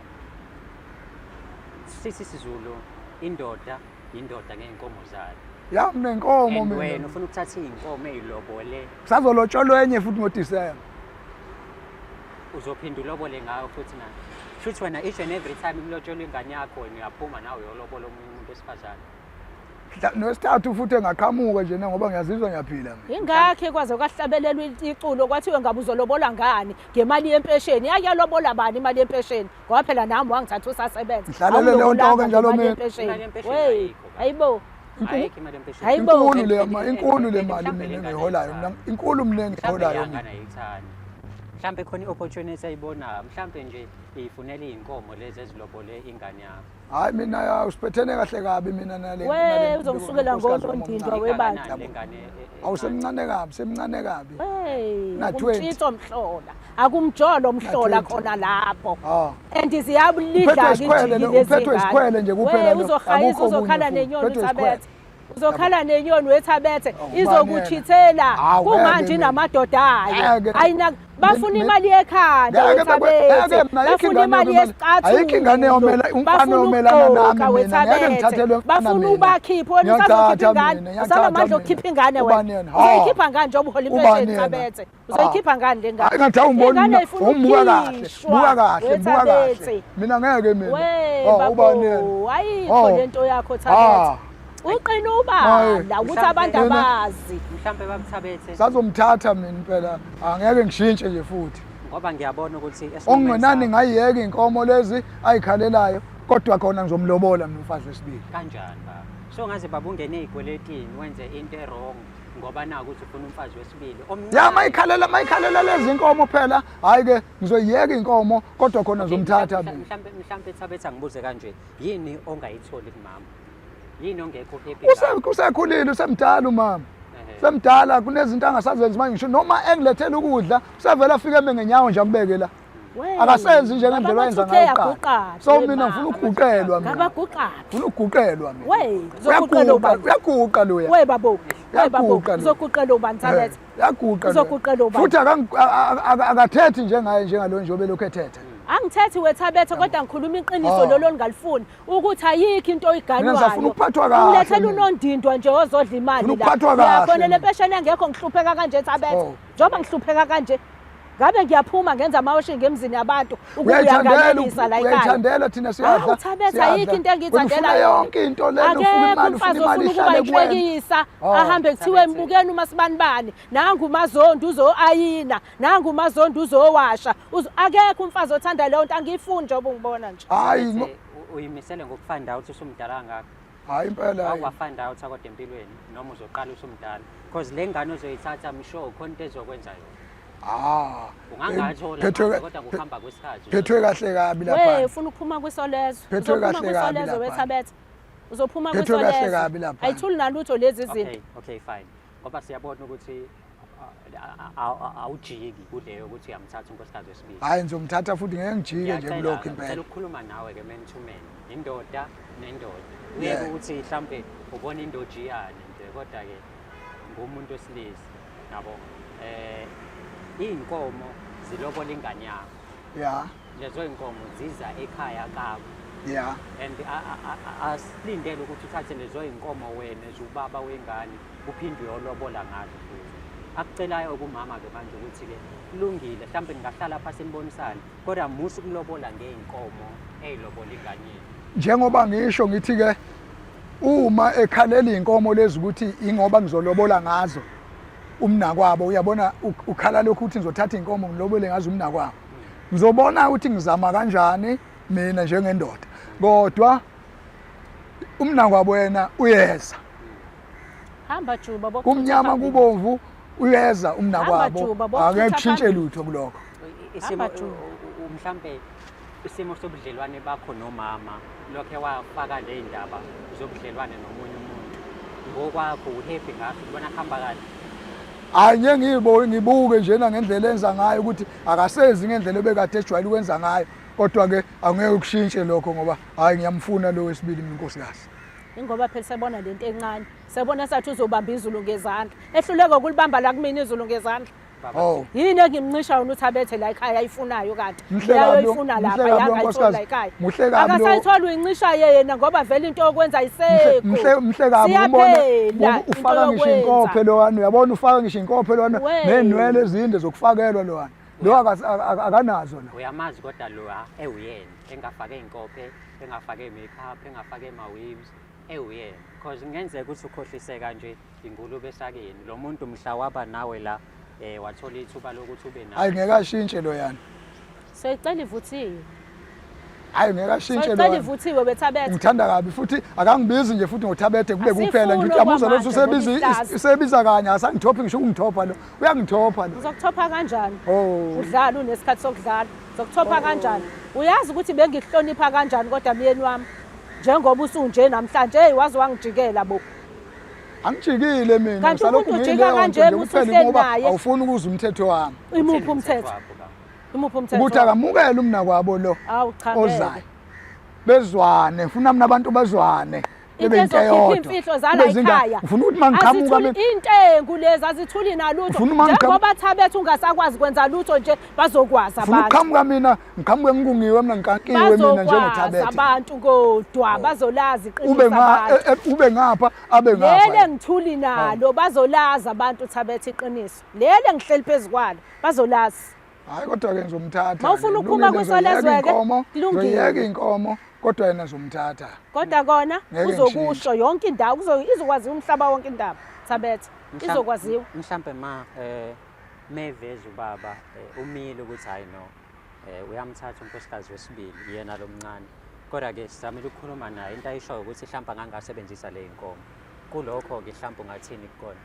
sithi isiZulu indoda indoda ngey'nkomo zayo. Ya nginenkomo And mina. wena ufuna ukuthatha iy'nkomo ey'lobole. Kusazolotsholwa enye futhi ngoDisemba. Uzophinda ulobole ngayo futhi na. Shuthi wena each and every time kulotsholwa ingane yakho wena uyaphuma nawe uyolobola omunye umuntu wesifazane. Nesithathu futhi engaqhamuka nje ngoba ngiyazizwa ngiyaphila mina. Ingakho kwaze kwahlabelelwa iculo kwathiwe ngabe uzolobola ngani ngemali yempesheni. Yake yalobola bani imali yempesheni? Ngoba phela nami wangithatha usasebenza. Ngihlalele leyo nto-ke njalo mina. Imali yempesheni Wey, ayikho, baba. hayibo. Ayikho imali yempesheni. Hayibo. Inkulu le inkulu le mali mina engiholayo mina inkulu mina Mhlawumbe engiholayo leya mina. ngane ayiyithandi. Mhlawumbe khona i-opportunity ayibonayo. Mhlawumbe nje iyifunela iy'nkomo lezi ezilobole ingane yakho. Hayi mina ya usiphethene kahle kabi mina nale. We, nale- uzongisukela nkosikazi wami ngonondindwa omncane. we bantu. Ingakanani le ngane encane? Awusemncane kabi, semncane kabi. Hey, Na 20. akumtshitso mhlola. Akumjolo mhlola 20. khona lapho. Ah. And ziyabulidla Uphethwe isikhwele lo, uphethwe isikhwele nje kuphela lo. Uzohayisa Akukho okunye uzokhala futhi. nenyoni Uphethwe isikhwele. uthabethe. Uzokhala nenyoni wethabethe Oh, ubani izokuchithela yena? Hawu, kumanje ngeke inamadoda ayo. Ngeke. Ayina bafuna Mi- imali yekhanda Ngeke bekwe- wethabethe. ngeke mina, ayikho Bafuna ingane imali yomela- yesicathulo. ayikho ingane yomela- umfana Bafuna yomelana nami ukugqoka, mina. Ngeke wethabethe. ngithathelwe umfana Bafuna mina. ubakhiphe wena Ngiyachatha usazokhipha ingane. mina, ngiyachatha Usanamandla mina. okukhipha ingane Ubani wena. yena? Ha. Uzoyikhipha ngani njengoba uhola Ubani impesheni yena? Thabethe? Uzoyikhipha ngani le ngane? Hayi ngathi awungiboni Ingane mina. ifuna Ungibuka kahle. ukukhishwa, Buka kahle, buka kahle. wethabethe. Mina ngeke mina. We Oh, ubani yena? babo, ayikho Oh. lento yakho Ah. Thabethe. Uqina ubala ukuthi abantu Mina- abazi. Mhlawumbe babuthabethe Sazomthatha mina impela. Angeke ngishintshe nje futhi. ngoba ngiyabona ukuthi esinqumweni Okungenani sakho- ngayiyeka inkomo lezi ayikhalelayo kodwa khona ngizomlobola mina umfazi wesibili. kanjani baba so ngaze baba ungene ey'kweletini wenze into e-wrong ngoba naku ukuthi ufuna umfazi wesibili omncane. Ya mayikhalela mayikhalela lezi inkomo phela hayi ke ngizoyiyeka inkomo kodwa khona Okay, ngizomthatha mhlampe- mina. mhlampe mhlampe Thabethe angibuze kanje yini ongayitholi kumama yini ongekho happy Use ngayo? usekhulile usemdala umama. Ehhe. Semdala kunezinto angasazenzi manje ngisho noma engilethela ukudla usevela afike eme ngenyawo nje akubeke la. We, Akasenzi nje ngendlela ayenza ngayo kuqala. Ngabaguqaphi, So we mina ma. ngifuna ukuguqelwa mina. Ngabaguqaphi. Ngifuna ukuguqelwa mina. We, uzoguqelwa Uyaguqa, ubani? uyaguqa loya. We babo, we babo, Uyaguqa lo. uzoguqelwa ubani Thabethe? Uyaguqa. loya. Uzoguqelwa ubani? Futhi akathethi njengaye njengalo nje obelokhu ethethe. Angithethi wethabethe kodwa ngikhuluma iqiniso Ah. lolo ningalifuni ukuthi ayikho into Mina oyiganwayo. ngisafuna ukuphathwa kahle Ngilethela mina. unondindwa nje ozodla imali Ngifuna la. ukuphathwa kahle Uyakhona le mina. mpesheni engekho ngihlupheka kanje Thabethe. Oh. Njengoba ngihlupheka kanje ngabe ngiyaphuma ngenza amawashing emzini yabantu ukuba Uyayithandela uyanganelisa la ekhaya. uyayithandela thina siyadla. Hawu Thabethe siyadla. ayikho into Wena engiyithandela ufuna yona. yonke into lena ufuna Akekho imali ufuna umfazi imali ofuna ukuba ihlale kuwena. inhlekisa Oh. ahambe kuthiwe Thabethe. mbukeni uMasibanibani nangu uMazondi uzo-ayina nangu uMazondi uzowasha akekho umfazi othanda leyo nto angiyifuni njengoba ungibona nje. Hayi Thabethe, uyimisele ngokufind out usumdala kangaka. hayi impela hayi. Awuwa-find out kodwa empilweni noma uzoqala usumdala because le ngane ozoyithatha I'm sure khona into ezokwenza yona. Ah. Ungangathola Phethwe manje, kodwa kuhamba kwesikhathi. phethwe kahle kabi We lapha. ufuna ukuphuma kwisolezwe Phethwe uzophuma kahle kabi kwisolezwe lapha. wethabethe uzophuma Phethwe kahle kwisolezwe kabi lapha. ayithuli nalutho lezi zinto. Okay, okay fine. Ngoba siyabona ukuthi Awujiki kuleyo ukuthi uyamthatha unkosikazi wesibili. Hhayi, ngizomthatha futhi ngeke ngijike nje kulokho impela. Ngicela ukukhuluma nawe ke man to man, indoda nendoda. Uyeke ukuthi mhlambe ubona indojiyane nje kodwa ke ngumuntu wesilisa yabo. Iy'nkomo zilobola ingane yakho. Lezo y'nkomo ziza ekhaya kakho. And asilindele ukuthi uthathe lezo y'nkomo wena as ubaba wengane uphinde uyolobola ngazo futhi. Akucelayo kumama-ke manje ukuthi-ke kulungile mhlawumbe ningahlala phasi nibonisane kodwa musa ukulobola ngey'nkomo ey'lobola ingane yenu. Njengoba ngisho ngithi-ke uma ekhalela iy'nkomo lezi ukuthi ingoba ngizolobola ngazo umnakwabo, uyabona ukhala lokhu ukuthi ngizothatha iy'nkomo ngilobole ngazo umnakwabo. Ngizobona ukuthi ngizama kanjani mina njengendoda, kodwa umnakwabo yena uyeza. Hamba juba bo. Kumnyama kubomvu uyeza umnakwabo, akeke kushintshe lutho kulokho. Isimo mhlambe isimo sobudlelwane bakho nomama lokhe wafaka le ndaba zobudlelwane nomunye umuntu ngokwakho uhappy ngaso ubona kuhamba kahle? Hayi, ngeke ngiyibo ngibuke njena ngendlela enza ngayo ukuthi akasenzi ngendlela ebekade ejwayele ukwenza ngayo, kodwa ke angeke kushintshe lokho ngoba hayi ngiyamfuna lo wesibili mina unkosikazi. Ingoba phela sebona lento encane, sebona sathi uzobamba izulu ngezandla, ehluleka ukulibamba la kumina izulu ngezandla. Oh. Yini engimncisha yona ukuthi abethe la ekhaya ayifunayo kanti leyo ifuna lapha yangayithola la ekhaya. Muhle kabi. Akasayitholi uyincisha yena ngoba vele into yokwenza ayisekho. Mhle kabi umbona ufaka ngisho inkophe lowani, uyabona ufaka ngisho inkophe lowani nenwele ezinde zokufakelwa lowani. Lo akanazo la. Uyamazi kodwa lo ewuyena engafake inkophe, engafake makeup, engafake ma weaves ewuyena. Because kungenzeka ukuthi ukhohliseka nje ingulube esakeni. Lo muntu mhla waba nawe la wathola ithuba lokuthi ube nawe. Hayi ngeke ashintshe lo yana. Soyicela ivuthiwe. Hayi ngeke ashintshe lo. Soyicela ivuthiwe bethabethe. Ngithanda kabi futhi akangibizi nje futhi ngothabethe kube kuphela nje uyamuzwa lo usebiza usebiza kanye asangithophi ngisho ukungithopha lo. Uyangithopha lo. Uzokuthopha kanjani? Udlala unesikhathi sokudlala. Uzokuthopha kanjani? Uyazi ukuthi bengikuhlonipha kanjani kodwa myeni wami njengoba usunje namhlanje hey waze wangijikela bo. Angijikile mina Kanti umuntu ujika kanje usuhleli naye. Awufuni ukuzwa umthetho wami. Imuphi umthetho? Imuphi umthetho? Ukuthi akamukele umnakwabo lo. Awu cha. Ozayo. Bezwane, ngifuna mina abantu bazwane. Bebe into eyodwa. Imfihlo zala ekhaya. Ngifuna ukuthi mangiqhamuka mina. Intengu lezi azithuli nalutho. Njengoba Thabethe ungasakwazi kwenza lutho nje bazokwazi abantu. Ngifuna ukuqhamuka mina, ngiqhamuke ngikungiwe mina ngikankiwe mina njengoThabethe. Abantu kodwa bazolazi iqiniso abantu. Ube ngapha abe ngapha. Lele ngithuli nalo bazolazi abantu Thabethe iqiniso. Lele ngihleli phezukwalo bazolazi. Hayi kodwa ke ngizomthatha. Mawufuna ukuphuma kwisolezwe ke kulungile. Ngiyeka inkomo kodwa yena ngizomthatha. Kodwa kona uzokusho yonke indawo izokwaziwa umhlaba wonke indaba Thabethe izokwaziwa. Mhlambe ma meveza ubaba umile ukuthi hayi no uyamthatha unkosikazi wesibili yena lo mncane. Kodwa ke sizamile ukukhuluma naye into ayishoyo ukuthi mhlawumbe angangasebenzisa le inkomo. Kulokho ke mhlawumbe ungathini kukona?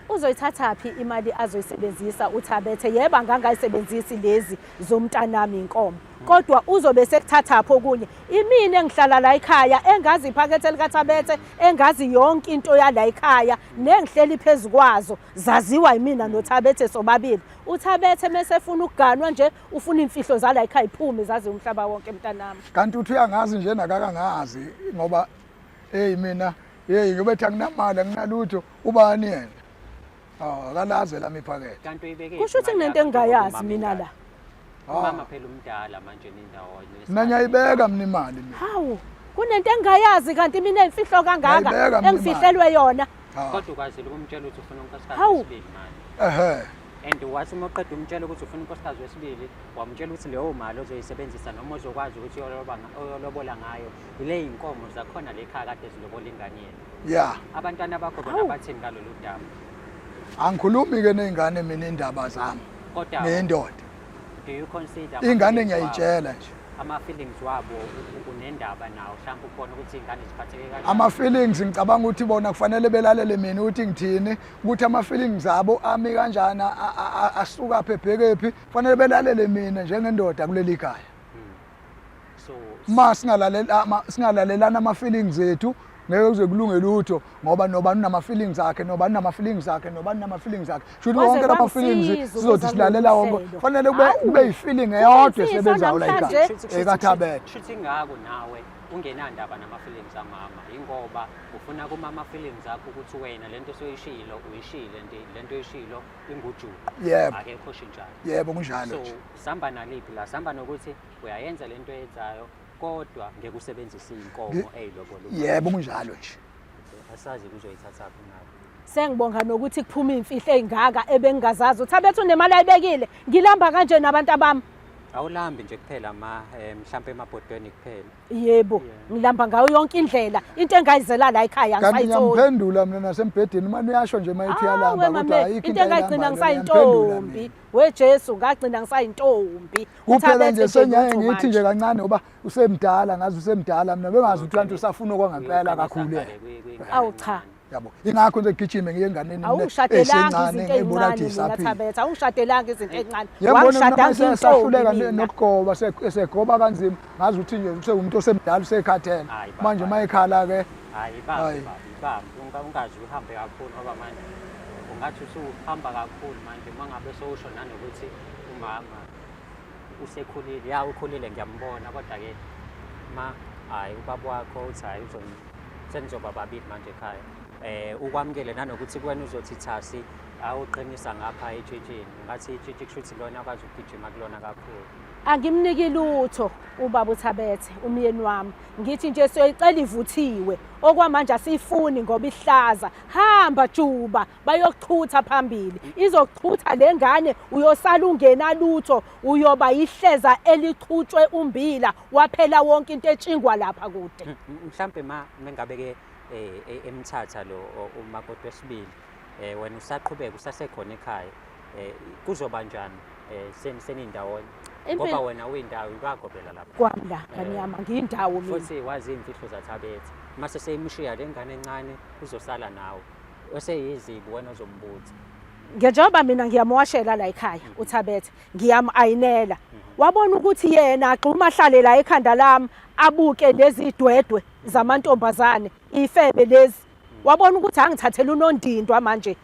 Uzoyithathaphi imali azoyisebenzisa uThabethe? Yebo angangayisebenzisi lezi zomntanami inkomo, kodwa uzobe sekuthathaphi okunye? Imina engihlala la ekhaya engazi iphakethe likaThabethe, engazi yonke into yala ekhaya nengihleli phezu kwazo zaziwa yimina noThabethe sobabili. uThabethe mesefuna ukuganwa nje ufuna imfihlo zala ekhaya iphume zazi umhlaba wonke mntanami. Kanti uthi uyangazi nje nakakangazi ngoba hey mina hey ngibethi anginamali anginalutho ubani yena? Oh akalazi lami iphakethe. Kanti uyibeke Kusho ukuthi kunento engingayazi mina la. Umama phela umdala manje nindawonye. Mina ngiyayibeka mina imali mina. Hawu, kunento engingayazi kanti mina imfihlo kangaka engifihlelwe yona. Kodwa ukwazile ukumtshela ukuthi ufuna unkosikazi wesibili manje. Ehhe. And wathi uma uqeda umtshela ukuthi ufuna unkosikazi wesibili, wamtshela ukuthi leyo mali ozoyisebenzisa noma ozokwazi ukuthi uyolobola ngayo ile yinkomo zakhona le khaya kade zilobola ingane yenu. Yeah. Abantwana bakho bona bathini ngalolu daba? Angikhulumi ke nezingane mina indaba zami. Kodwa nendoda. Do you consider ingane ngiyayitshela nje ama feelings wabo unendaba nawo mhlawumbe ukubona ukuthi ingane ziphatheke kanjani? Ama feelings ngicabanga ukuthi bona kufanele belalele mina ukuthi ngithini, ukuthi ama feelings abo ami kanjani, asuka phi ebhekephi, kufanele belalele mina njengendoda kuleli khaya. So ma singalalelana ama feelings ethu Ngeke kuze kulunge lutho ngoba nobani unama-feelings akhe, nobani unama-feelings akhe, nobani unama-feelings akhe. Shuthi Kwaze wonke lama feelings kwangisiza sizothi ukuza silalela kulolu wonke. hlelo. Fanele kube Hawu. kube yi-feeling eyodwa Kuyimfihlo esebenzayo la namhlanje. ekhaya. Shuthi EkaThabethe. shuthi ingako nawe ungenandaba nama-feelings amama, ingoba ufuna kuma ama-feelings akho ukuthi wena lento osoyishilo uyishile nje, lento oyishilo ingujuqu. Yebo. Akekho oshintshayo. Yebo kunjalo So nje. sihamba naliphi la? Sihamba nokuthi uyayenza lento oyenzayo kodwa ngeke usebenzise iy'nkomo ey'lobola. Yebo kunjalo nje. Asazi kuzoyithathaphi nawe. Sengibonga nokuthi kuphuma iy'mfihlo ey'ngaka ebengingazazi. UThabethe unemali ayibekile. Ngilamba kanje nabantu abami. Awulambi nje kuphela ma mhlampe emabhodweni kuphela. Yebo, ngilamba ngayo yonke indlela. Into engayizela la ekhaya Kanti angisayitholi. ngiyamphendula mina nasembhedeni uma uyasho nje uma ethi uyalamba Awe kodwa mame, ayikho into engagcina ayilambayo, ngiyamphendula ngisayintombi. mina. We Jesu, ngagcina ngisayintombi. Kuphela UThabethe nje nje sengiyaye lutho ngithi nje manje. kancane ngoba usemdala, ngazi usemdala mina bengazi ukuthi kanti usafuna okwangempela kakhulu yena. Awu, cha. Yabo. Ingakho nje gijime ngiye enganeni mina Awungishadelanga esencane izinto ngiyibona ey'ncane ukuthi mina isaphila. Thabethe, awungishadelanga izinto ey'ncane. Yebo Wangishada noma sahluleka ngiyintombi mina. nokugoba segoba kanzima ngazi ukuthi nje usewumuntu osemdala usekhathele. Hayi, baba. Manje mayekhala ke Hayi bambi Hayi. bambi bambi ungaze uhambe kakhulu ngoba manje ungathi usuhamba kakhulu manje uma ngabe sowusho nanokuthi umama usekhulile, ya ukhulile ngiyambona kodwa ke ma hayi ubaba wakho uthi hayi senizoba babili manje ekhaya. Ukwamukele nanokuthi kuwena uzothi thasi awuqinisa ngapha etshitshini, ngathi itshitshi kusho ukuthi lona akwazi ukugijima kulona kakhulu. Angimniki lutho ubaba uThabethe umyeni wami. Ngithi nje siyoyicela ivuthiwe. Okwamanje asiyifuni ngoba ihlaza. Hamba juba bayokuchutha phambili. Izokuchutha le ngane uyosala ungena lutho, uyoba ihleza elichutshwe umbila waphela wonke into etshingwa lapha kude. Mhlambe ma mengabe ke emthatha lo umakoti wesibili, wena usaqhubeka usasekhona ekhaya, kuzoba njani senindawonye? Ngoba wena uyindawo ikwakho phela lapha. Kwami la ngane yami ngiyindawo mina. Futhi wazi iy'mfihlo zaThabethe. Mase seyimshiya le ngane encane uzosala nawe. Oseyizibi wena ozombutha. Njengoba mina ngiyamwashela la ekhaya uThabethe, ngiyam-ayinela. Wabona ukuthi yena agxuma ahlale la ekhanda lami abuke lezi dwedwe zamantombazane, ifebe lezi. Wabona ukuthi angithathela unondindwa manje.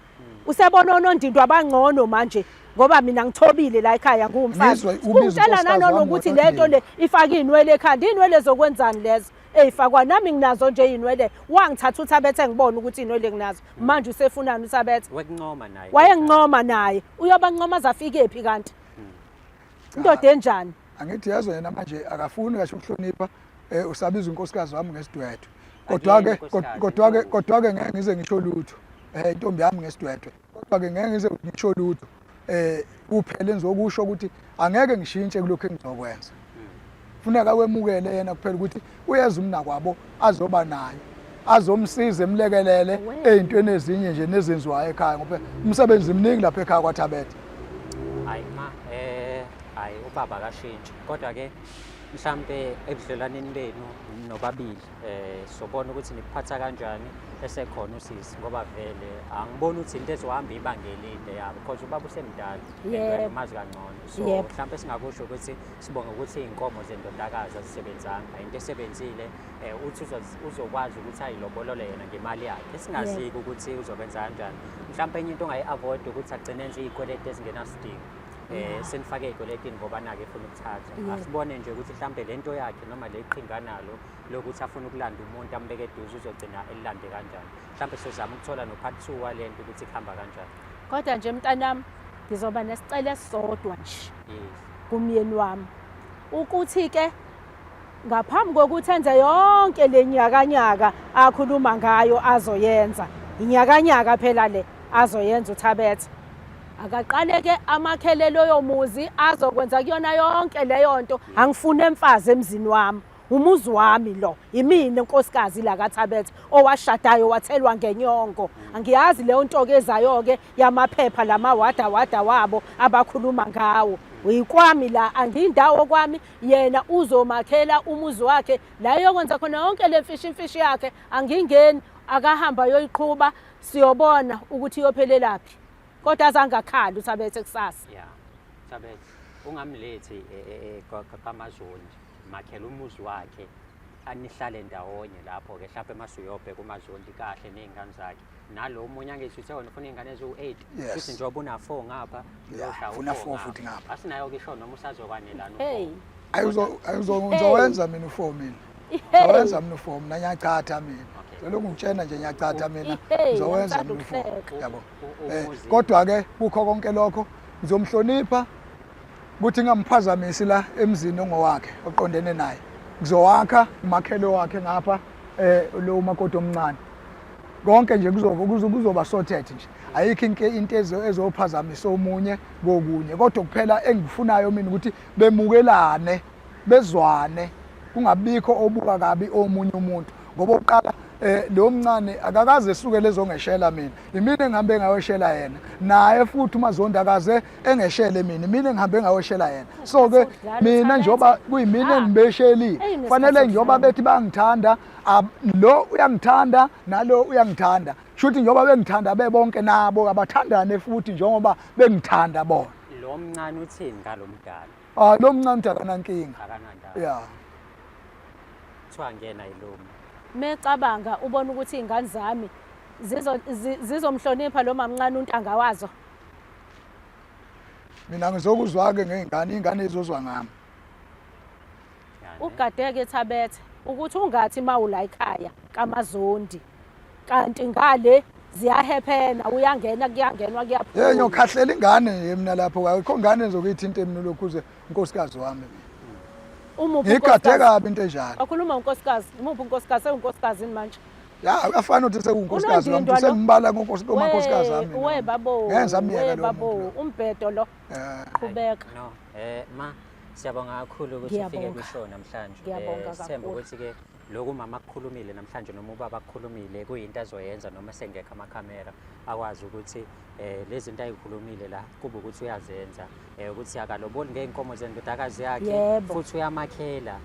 Usebona onondindwa abangcono manje ngoba mina ngithobile la ekhaya nguwumfazi. Ngizwe ubiza Ungitshela unkosikazi wami nanokuthi lento ngonondindwa. le ifaka iy'nwele ekhanda, iy'nwele zokwenzani lezo? Eyifakwa nami nginazo nje iy'nwele. Wangithatha uThabethe ngibona ukuthi iy'nwele nginazo. Manje usefunani uThabethe? Wekuncoma naye. Wayengincoma naye. Uyobancoma azafike phi kanti? Indoda enjani? Angithi yazo yena manje akafuni kahle ukuhlonipha, usabiza unkosikazi wami ngesidwedwe. Kodwa ke Akuyena kodwa ke unkosikazi, kodwa ke ngeke ngize ngisho lutho. Intombi yami ngesidwedwe. Kodwa ke ngeke ngize ngisho lutho. Kuphela engizokusho ukuthi angeke ngishintshe kulokho engizokwenza. Funeka wemukele yena kuphela ukuthi uyeza umnakwabo azoba naye. Azomsiza emlekelele ey'ntweni ezinye nje nezenziwayo ekhaya ngoba umsebenzi mningi lapha ekhaya kwaThabethe. Hayi ma, hayi ubaba akashintshi. Kodwa ke mhlambe ebudlelwaneni benu nobabili sobona ukuthi niphatha kanjani esekhona usisi ngoba vele angiboni ukuthi into ezohamba ibanga elide yabo because ubaba usemdala and wena umazi kangcono. So mhlambe singakusho ukuthi sibonge ukuthi iy'nkomo zendodakazi azisebenzanga, into esebenzile uthi uzokwazi ukuthi ayilobolole yena ngemali yakhe. Singaziki ukuthi uzokwenza kanjani. Mhlambe enye into ongayi-avoid ukuthi agcine enze iy'kweletu ezingenasidingo. Senifake ey'kweletini ngoba nake efuna ukuthatha. Asibone nje ukuthi mhlambe le nto yakhe noma le qhinga nalo lokuthi afune ukulanda umuntu ambeke eduze uzogcina elilande kanjani. Mhlambe sizama ukuthola no part 2 wale nto ukuthi kuhamba kanjani. Kodwa nje mntanami ngizoba nesicelo esisodwa nje. Kumyeni wami. Ukuthi ke ngaphambi kokuthi enze yonke le nyakanyaka akhuluma ngayo azoyenza. Inyakanyaka phela le azoyenza uThabethe. Akaqale ke amakhele loyo muzi azokwenza kuyona yonke leyo nto. Angifune emfazi emzini wami. Umuzi wami lo, imina inkosikazi la kaThabethe owashadayo wathelwa ngenyongo. Angiyazi leyo nto ke ezayo ke yamaphepha lamawada wada wabo abakhuluma ngawo. Uyikwami la, angiyindawo kwami, yena uzomakhela umuzi wakhe la eyokwenza khona yonke le mfishi imfishi yakhe. Angingeni, akahamba ayoyiqhuba, siyobona ukuthi iyophelelaphi. Kodwa azangakhali uThabethe kusasa. Yeah. Thabethe, ungamlethi kaMazondi, makhela umuzi wakhe. anihlale ndawonye lapho-ke mhlawumpe mase uyobheka uMazondi kahle ney'ngane zakhe nalo omunye angithi uthe wena ufuna iy'ngane eziwu-8 Yes. futhi njengoba una-4 ngapha Yeah, uyoshaya ufuna u-four four futhi ngapha. Asinayo-ke isho noma usazokwanelana Hey. Ayizo ngizowenza mina u4 mina. Ngizowenza mina u4 mina ngiyachatha mina. Okay. Selokhu ngitshena nje ngiyachatha mina. Hey, Ngizowenza ngithanda mina u4. ukuhleka. Yabo. Umuzi- Kodwa ke kukho konke lokho ngizomhlonipha ukuthi ngingamphazamisi la emzini ongowakhe oqondene naye. Ngizowakha umakhelo wakhe ngapha lo umakoti omncane. Konke nje kuzoba sorted nje. Ayikho into ezophazamisa omunye kokunye. Kodwa kuphela engikufunayo mina ukuthi bemukelane, bezwane, kungabikho obuka kabi omunye umuntu. Ngoba oqala lo mncane akakaze esuke lezongeshela mina. Imina engihambe ngaweshela yena. Naye futhi uMazondi akaze engeshele mina. Imina engihambe ngaweshela yena. So ke mina njengoba kuyimina engibeshelile, fanele njengoba bethi bangithanda, lo uyangithanda nalo uyangithanda. Shuthi njengoba bengithanda bebonke nabo abathandane futhi njengoba bengithanda bona. Lo mncane uthini ngalo mdala? Lo mncane uthi akanankinga. Akanandaba. Yeah. Kuthiwa ngena yilomi. Mecabanga ubona ukuthi iy'ngane zami zizomhlonipha lo mamncane untanga wazo. Mina ngizokuzwa-ke ngey'ngane, iy'ngane zizozwa ngami. Ugadeke Thabethe ukuthi ungathi mawula ekhaya kaMazondi kanti ngale ziyahephena uyangena kuyangenwa kuyaphuma. Hey ngiyokhahlela ingane nje mina lapho akukho ngane ezokuyithinta mina lokhu uze unkosikazi wami mina. Umuphi Ngigade unkosikazi? kabi into enjalo. Wakhuluma unkosikazi, umuphi unkosikazi sewunkosikazi manje? Ya uyafana ukuthi sewunkosikazi wami Unondindwa lo. sengimbala ngonkosikazi wami. We babo. Ngeke ngisamyeka We lowo babo, muntu lo. umbhedo lo. Qhubeka. No, ma siyabonga kakhulu ukuthi ufike Ngiyabonga. kwishow namhlanje. Ngiyabonga Sithemba kakhulu. ukuthi ke lokhu umama akukhulumile namhlanje noma ubaba akukhulumile kuyinto azoyenza noma sengekho amakhamera akwazi ukuthi lezi zinto ayikhulumile la kube ukuthi uyazenza ukuthi akaloboli ngey'nkomo zendodakazi yakhe futhi uyamakhela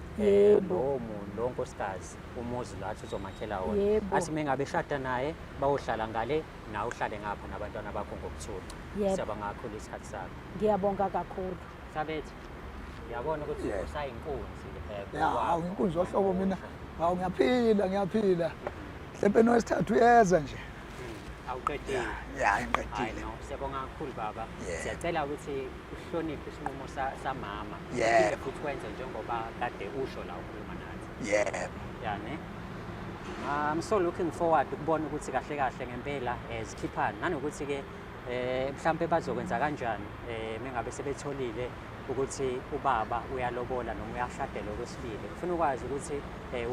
lowo muntu lowo nkosikazi umuzi lo athi uzomakhela wona. Athi mengabe eshada naye bayohlala ngale nawe uhlale ngapha nabantwana bakho ngokuthula. Siyabonga kakhulu isikhathi sakho. Ngiyabonga kakhulu. Thabethe, ngiyabona ukuthi usayinkunzi. Ya, hawu inkunzi ohlobo mina. Hawu ngiyaphila, ngiyaphila. Mhlawumbe nowesithathu uyeza nje. Awuqedile. Ya, ngiqedile. Hayi no, siyabonga kakhulu baba. Siyacela ukuthi uhloniphe isinqumo samama. Futhi wenze njengoba kade usho la ukhuluma nathi. Yebo. Ya ne. I'm so looking forward ukubona ukuthi kahle kahle ngempela zikhiphani nanokuthi ke mhlambe bazokwenza kanjani mengabe sebetholile ukuthi ubaba uyalobola noma uyashadela okwesibili. Ngifuna ukwazi ukuthi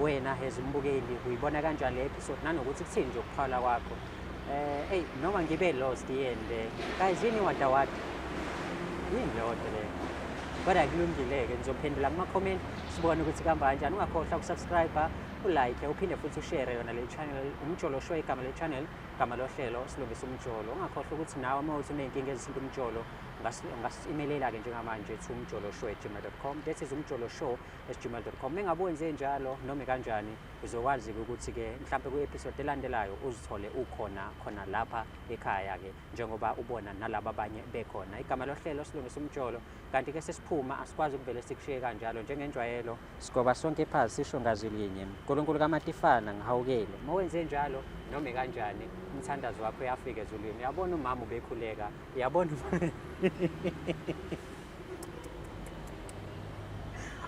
wena as umbukeli uyibona kanjani le episode nanokuthi kuthini nje ukuphawula kwakho. Hey noma ngibe lost yende. Guys yini wada wada? Yini leyo nto leyo? Kodwa kulungile-ke ngizophendula kuma-comment sibone ukuthi kuhamba kanjani. Ungakhohlwa ukusubscribe, ulike, uphinde futhi ushare yona le channel, Umjolo Show igama le channel, igama lohlelo Silungisa Umjolo. Ungakhohlwa ukuthi nawe uma uthi uney'nkinga ezithinta umjolo ungasi-email-ke njengamanje to umjoloshow@gmail.com. That is umjoloshow@gmail.com. Mengabe wenze njalo noma kanjani uzokwazi-ke ukuthi-ke mhlampe kwi-episode elandelayo uzithole ukhona khona lapha ekhaya-ke njengoba ubona nalaba abanye bekhona. Igama lohlelo Silungisa Umjolo. Kanti-ke sesiphuma asikwazi ukuvele sikushiye kanjalo njengenjwayelo sigoba sonke phansi sisho ngazwi linye. uNkulunkulu kaMatifana ngihawukele. Uma wenze njalo noma kanjani umthandazo wakho uyafika ezulwini. Uyabona umama ubekhuleka, uyabona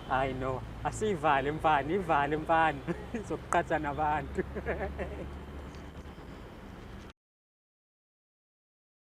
I know. Asiyivale mfana, ivale mfana. Izokuqhatha nabantu.